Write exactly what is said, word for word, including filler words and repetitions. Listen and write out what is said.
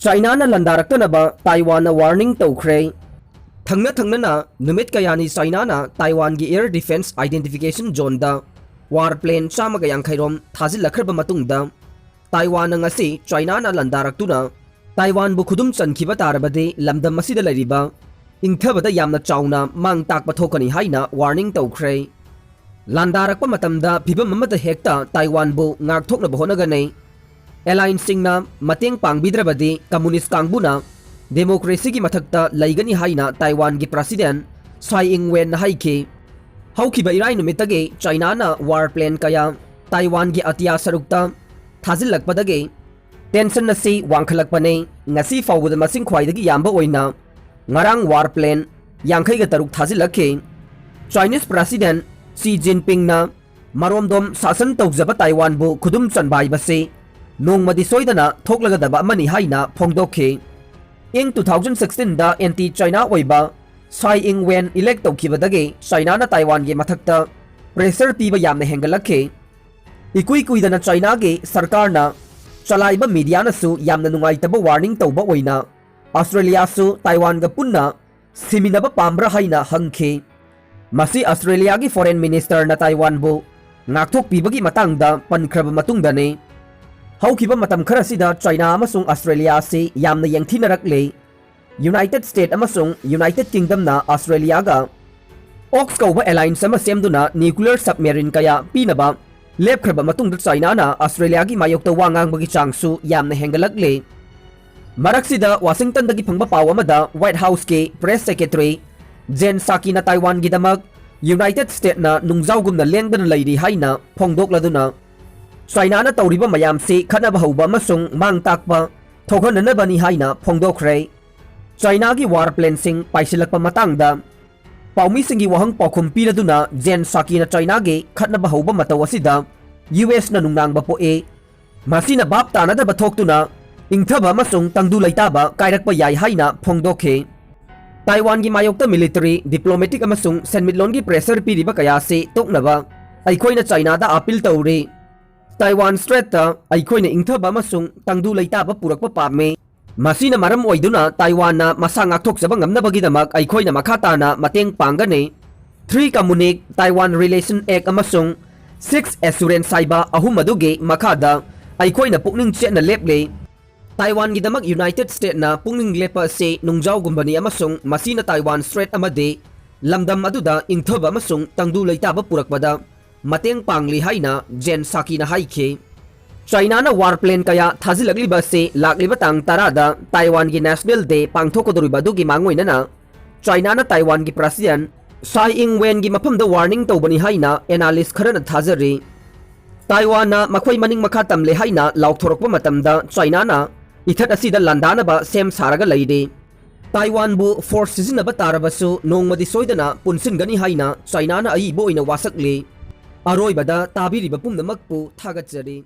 ꯆꯥꯏꯅꯥꯅ ꯂꯥꯟꯗꯥꯔꯛꯇꯅꯕ ꯇꯥꯏꯋꯥꯟꯅ warning ꯇꯧꯈ꯭ꯔꯦ꯫ ꯊꯪꯅ ꯊꯪꯅꯅ ꯅꯨꯃꯤꯠ ꯀꯌꯥꯅꯤ ꯆꯥꯏꯅꯥꯅ ꯇꯥꯏꯋꯥꯟꯒꯤ air defence identification zoneꯗ war plane ꯆꯥꯝꯃꯒ ꯌꯥꯡꯈꯩ ꯔꯣꯝ ꯊꯥꯖꯤꯜꯂꯛꯈ꯭ꯔꯕ ꯃꯇꯨꯡꯗ, ꯇꯥꯏꯋꯥꯟꯅ ꯉꯁꯤ ꯆꯥꯏꯅꯥꯅ ꯂꯥꯟꯗꯥꯔꯛꯇꯨꯅ ꯇꯥꯏꯋꯥꯟꯕꯨ ꯈꯨꯗꯨꯝ ꯆꯟꯈꯤꯕ ꯇꯥꯔꯕꯗꯤ ꯂꯝꯗꯝ ꯑꯁꯤꯗ ꯂꯩꯔꯤꯕ ꯏꯪꯊꯕꯗ ꯌꯥꯝꯅ ꯆꯥꯎꯅ ꯃꯥꯡ ꯇꯥꯛꯄ ꯊꯣꯛꯀꯅꯤ ꯍꯥꯏꯅ warning ꯇꯧꯈ꯭ꯔꯦ꯫ ꯂꯥꯟꯗꯥꯔꯛꯄ ꯃꯇꯝꯗ ꯐꯤꯚꯝ ꯑꯃꯗ ꯍꯦꯛꯇ ꯇꯥꯏꯋꯥꯟꯕꯨ ꯉꯥꯛꯊꯣꯛꯅꯕ ꯍꯣꯠꯅꯒꯅꯤ꯫ Allianceꯁꯤꯡꯅ ꯃꯇꯦꯡ ꯄꯥꯡꯕꯤꯗ꯭ꯔꯕꯗꯤ communist ꯀꯥꯡꯕꯨꯅ democracyꯒꯤ ꯃꯊꯛꯇ ꯂꯩꯒꯅꯤ ꯍꯥꯏꯅ ꯇꯥꯏꯋꯥꯟꯒꯤ president ꯁꯥꯏ ꯏꯪ ꯋꯦꯟꯅ ꯍꯥꯏꯈꯤ꯫ ꯍꯧꯈꯤꯕ ꯏꯔꯥꯏ ꯅꯨꯃꯤꯠꯇꯒꯤ ꯆꯥꯏꯅꯥꯅ war plane ꯀꯌꯥ ꯇꯥꯏꯋꯥꯟꯒꯤ ꯑꯇꯤꯌꯥ ꯁꯔꯨꯛꯇ ꯊꯥꯖꯤꯜꯂꯛꯄꯗꯒꯤ tension ꯑꯁꯤ ꯋꯥꯡꯈꯠꯂꯛꯄꯅꯤ꯫ ꯉꯁꯤ ꯐꯥꯎꯕꯗ ꯃꯁꯤꯡ ꯈ꯭ꯋꯥꯏꯗꯒꯤ ꯌꯥꯝꯕ ꯑꯣꯏꯅ ꯉꯔꯥꯡ war plane ꯌꯥꯡꯈꯩꯒ ꯇꯔꯨꯛ ꯊꯥꯖꯤꯜꯂꯛꯈꯤ꯫ Chinese president ꯁꯤ ꯖꯤꯟꯄꯤꯡꯅ ꯃꯔꯣꯝꯗꯣꯝ ꯁꯥꯁꯟ ꯇꯧꯖꯕ ꯇꯥꯏꯋꯥꯟꯕꯨ ꯈꯨꯗꯨꯝ ꯆꯟꯕ ꯍꯥꯏꯕꯁꯤ ꯅꯣꯡꯃꯗꯤ ꯁꯣꯏꯗꯅ ꯊꯣꯛꯂꯒꯗꯕ ꯑꯃꯅꯤ ꯍꯥꯏꯅ ꯐꯣꯡꯗꯣꯛꯈꯤ꯫ ꯏꯪ two thousand sixteenꯗ anti China ꯑꯣꯏꯕ ꯁꯥꯏ ꯏꯪ ꯋꯦꯟ elect ꯇꯧꯈꯤꯕꯗꯒꯤ ꯆꯥꯏꯅꯥꯅ ꯇꯥꯏꯋꯥꯟꯒꯤ ꯃꯊꯛꯇ pressure ꯄꯤꯕ ꯌꯥꯝꯅ ꯍꯦꯟꯒꯠꯂꯛꯈꯤ꯫ ꯏꯀꯨꯏ ꯀꯨꯏꯗꯅ ꯆꯥꯏꯅꯥꯒꯤ ꯁꯔꯀꯥꯔꯅ ꯆꯂꯥꯏꯕ mediaꯅꯁꯨ ꯌꯥꯝꯅ ꯅꯨꯡꯉꯥꯏꯇꯕ warning ꯇꯧꯕ ꯑꯣꯏꯅ ꯑꯁꯇ꯭ꯔꯦꯂꯤꯌꯥꯁꯨ ꯇꯥꯏꯋꯥꯟꯒ ꯄꯨꯟꯅ ꯁꯤꯃꯤꯟꯅꯕ ꯄꯥꯝꯕ꯭ꯔꯥ ꯍꯥꯏꯅ ꯍꯪꯈꯤ꯫ ꯃꯁꯤ ꯑꯁꯇ꯭ꯔꯦꯂꯤꯌꯥꯒꯤ foreign ministerꯅ ꯇꯥꯏꯋꯥꯟꯕꯨ ꯉꯥꯛꯊꯣꯛꯄꯤꯕꯒꯤ ꯃꯇꯥꯡꯗ ꯄꯟꯈ꯭ꯔꯕ ꯃꯇꯨꯡꯗꯅꯤ꯫ ꯍꯧꯈꯤꯕ ꯃꯇꯝ ꯈꯔꯁꯤꯗ ꯆꯥꯏꯅꯥ ꯑꯃꯁꯨꯡ ꯑꯁꯇ꯭ꯔꯦꯂꯤꯌꯥ ꯑꯁꯤ ꯌꯥꯝꯅ ꯌꯦꯡꯊꯤꯅꯔꯛꯂꯦ꯫ United States ꯑꯃꯁꯨꯡ United Kingdomꯅ ꯑꯁꯇ꯭ꯔꯦꯂꯤꯌꯥꯒ ꯑꯣꯛꯁ ꯀꯧꯕ alliance ꯑꯃ ꯁꯦꯝꯗꯨꯅ nuclear submarine ꯀꯌꯥ ꯄꯤꯅꯕ ꯂꯦꯞꯈ꯭ꯔꯕ ꯃꯇꯨꯡꯗ ꯆꯥꯏꯅꯥꯅ ꯑꯁꯇ꯭ꯔꯦꯂꯤꯌꯥꯒꯤ ꯃꯥꯌꯣꯛꯇ ꯋꯥ ꯉꯥꯡꯕꯒꯤ ꯆꯥꯡꯁꯨ ꯌꯥꯝꯅ ꯍꯦꯟꯒꯠꯂꯛꯂꯦ꯫ ꯃꯔꯛꯁꯤꯗ ꯋꯥꯁꯤꯡꯇꯟꯗꯒꯤ ꯐꯪꯕ ꯄꯥꯎ ꯑꯃꯗ White Houseꯀꯤ press secretary ꯖꯦꯟ ꯁꯥꯀꯤꯅ ꯇꯥꯏꯋꯥꯟꯒꯤꯗꯃꯛ United Statesꯅ ꯅꯨꯡꯖꯥꯎꯒꯨꯝꯅ ꯂꯦꯡꯗꯅ ꯂꯩꯔꯤ ꯍꯥꯏꯅ ꯐꯣꯡꯗꯣꯛꯂꯗꯨꯅ, ꯆꯥꯏꯅꯥꯅ ꯇꯧꯔꯤꯕ ꯃꯌꯥꯝꯁꯤ ꯈꯠꯅꯕ ꯍꯧꯕ ꯑꯃꯁꯨꯡ ꯃꯥꯡ ꯇꯥꯛꯄ ꯊꯣꯛꯍꯟꯅꯅꯕꯅꯤ ꯍꯥꯏꯅ ꯐꯣꯡꯗꯣꯛꯈ꯭ꯔꯦ꯫ ꯆꯥꯏꯅꯥꯒꯤ war planeꯁꯤꯡ ꯄꯥꯏꯁꯤꯜꯂꯛꯄ ꯃꯇꯥꯡꯗ ꯄꯥꯎꯃꯤꯁꯤꯡꯒꯤ ꯋꯥꯍꯪ ꯄꯥꯎꯈꯨꯝ ꯄꯤꯔꯗꯨꯅ ꯖꯦꯟ ꯁꯥꯀꯤꯅ ꯆꯥꯏꯅꯥꯒꯤ ꯈꯠꯅꯕ ꯍꯧꯕ ꯃꯇꯧ ꯑꯁꯤꯗ ꯌꯨ ꯑꯦꯁꯅ ꯅꯨꯡꯅꯥꯡꯕ ꯄꯣꯛꯏ꯫ ꯃꯁꯤꯅ ꯚꯥꯞ ꯇꯥꯅꯗꯕ ꯊꯣꯛꯇꯨꯅ ꯏꯪꯊꯕ ꯑꯃꯁꯨꯡ ꯇꯪꯗꯨ ꯂꯩꯇꯥꯕ ꯀꯥꯏꯔꯛꯄ ꯌꯥꯏ ꯍꯥꯏꯅ ꯐꯣꯡꯗꯣꯛꯈꯤ꯫ ꯇꯥꯏꯋꯥꯟꯒꯤ ꯃꯥꯌꯣꯛꯇ military, diplomatic ꯑꯃꯁꯨꯡ ꯁꯦꯟꯃꯤꯠꯂꯣꯟꯒꯤ pressure ꯄꯤꯔꯤꯕ ꯀꯌꯥ ꯑꯁꯤ ꯇꯣꯛꯅꯕ ꯑꯩꯈꯣꯏꯅ ꯆꯥꯏꯅꯥꯗ appeal ꯇꯧꯔꯤ꯫ ꯇꯥꯏꯋꯥꯟ Straitꯇ ꯑꯩꯈꯣꯏꯅ ꯏꯪꯊꯕ ꯑꯃꯁꯨꯡ ꯇꯪꯗꯨ ꯂꯩꯇꯥꯕ ꯄꯨꯔꯛꯄ ꯄꯥꯝꯃꯤ꯫ ꯃꯁꯤꯅ ꯃꯔꯝ ꯑꯣꯏꯗꯨꯅ ꯇꯥꯏꯋꯥꯟꯅ ꯃꯁꯥ ꯉꯥꯛꯊꯣꯛꯆꯕ ꯉꯝꯅꯕꯒꯤꯗꯃꯛ ꯑꯩꯈꯣꯏꯅ ꯃꯈꯥ ꯇꯥꯅ ꯃꯇꯦꯡ ꯄꯥꯡꯒꯅꯤ꯫ Three Communique, Taiwan Relation Act ꯑꯃꯁꯨꯡ Six Assurance ꯍꯥꯏꯕ ꯑꯍꯨꯝ ꯑꯗꯨꯒꯤ ꯃꯈꯥꯗ ꯑꯩꯈꯣꯏꯅ ꯄꯨꯛꯅꯤꯡ ꯆꯦꯠꯅ ꯂꯦꯞꯂꯤ꯫ ꯇꯥꯏꯋꯥꯟꯒꯤꯗꯃꯛ ꯌꯨꯅꯥꯏꯇꯦꯗ ꯁ꯭ꯇꯦꯠꯅ ꯄꯨꯛꯅꯤꯡ ꯂꯦꯞꯄ ꯑꯁꯤ ꯅꯨꯡꯖꯥꯎꯒꯨꯝꯕꯅꯤ ꯑꯃꯁꯨꯡ ꯃꯁꯤꯅ ꯇꯥꯏꯋꯥꯟ ꯁ꯭ꯇ꯭ꯔꯦꯠ ꯑꯃꯗꯤ ꯂꯝꯗꯝ ꯑꯗꯨꯗ ꯏꯪꯊꯕ ꯑꯃꯁꯨꯡ ꯇꯪꯗꯨ ꯂꯩꯇꯥꯕ ꯄꯨꯔꯛꯄꯗ ꯃꯇꯦꯡ ꯄꯥꯡꯂꯤ ꯍꯥꯏꯅ ꯖꯦꯟ ꯁꯥꯀꯤꯅ ꯍꯥꯏꯈꯤ꯫ ꯆꯥꯏꯅꯥꯅ ꯋꯥꯔ ꯄ꯭ꯂꯦꯟ ꯀꯌꯥ ꯊꯥꯖꯤꯜꯂꯛꯂꯤꯕ ꯑꯁꯤ ꯂꯥꯛꯂꯤꯕ ꯇꯥꯡ ꯇꯔꯥꯗ ꯇꯥꯏꯋꯥꯟꯒꯤ ꯅꯦꯁꯅꯦꯜ ꯗꯦ ꯄꯥꯡꯊꯣꯛꯀꯗꯧꯔꯤꯕ ꯑꯗꯨꯒꯤ ꯃꯥꯡꯑꯣꯏꯅꯅ ꯆꯥꯏꯅꯥꯅ ꯇꯥꯏꯋꯥꯟꯒꯤ ꯄ꯭ꯔꯁꯤꯗꯦꯟ ꯁꯥꯏ ꯏꯪ ꯋꯦꯟꯒꯤ ꯃꯐꯝꯗ ꯋꯥꯔꯅꯤꯡ ꯇꯧꯕꯅꯤ ꯍꯥꯏꯅ ꯑꯦꯅꯥꯂꯤꯁ ꯈꯔꯅ ꯊꯥꯖꯔꯤ꯫ ꯇꯥꯏꯋꯥꯟꯅ ꯃꯈꯣꯏ ꯃꯅꯤꯡ ꯃꯈꯥ ꯇꯝꯂꯦ ꯍꯥꯏꯅ ꯂꯥꯎꯊꯣꯔꯛꯄ ꯃꯇꯝꯗ ꯆꯥꯏꯅꯥꯅ ꯏꯊꯠ ꯑꯁꯤꯗ ꯂꯥꯟꯗꯥꯅꯕ ꯁꯦꯝ ꯁꯥꯔꯒ ꯂꯩꯔꯤ꯫ ꯇꯥꯏꯋꯥꯟꯕꯨ ꯐꯣꯔꯁ ꯁꯤꯖꯤꯟꯅꯕ ꯇꯥꯔꯕꯁꯨ ꯅꯣꯡꯃꯗꯤ ꯁꯣꯏꯗꯅ ꯄꯨꯟꯁꯤꯟꯒꯅꯤ ꯍꯥꯏꯅ ꯆꯥꯏꯅꯥꯅ ꯑꯏꯕ ꯑꯣꯏꯅ ꯋꯥꯁꯛꯂꯤ꯫ ꯑꯔꯣꯏꯕꯗ ꯇꯥꯕꯤꯔꯤꯕ ꯄꯨꯝꯅꯃꯛꯄꯨ ꯊꯥꯒꯠꯆꯔꯤ꯫